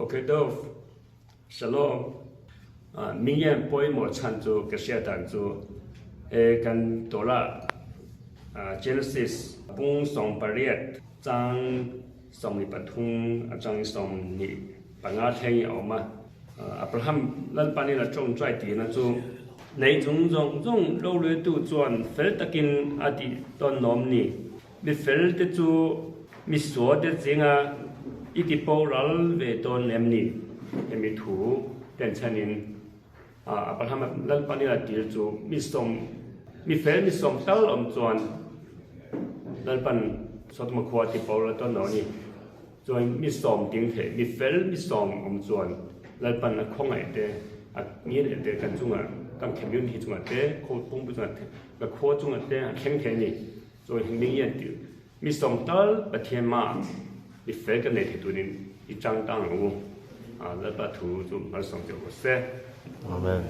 Boker Tov, Shalom. Mingyan pawimawh chhan chu ka hriat dan chu he kan Torah Genesis pung 18 chang 23 atang 25 thleng in a awm a. Abraham Lalpanin a tawngtai tihna chu nei chung zawng zawng roreltu chuan fel takin a tih tawn lawm ni. Mi fel te chu mi sual te zinga i ti boral ve dawn em ni? Hemi thu denchhenin Abraham Lalpanin a dil chu mi sawm, mi fel mi sawm tal awm chuan Lalpan Sodoma khua a ti boral dawn lo a ni. Chuan mi sawm ding theih, mi fel mi sawm awm chuan Lalpan a khawngaih te, a ngilh te kan chungah, kan community chungah te, khaw pumpu chungah te, ka khua chungah te a thleng thei a ni. Chuan hi ming hian tih mi sawm tal Pathian mah mi fel kan nei thei turin i chang tang ang u. Lalpa thu chu malsawm teh rawh se. Amen.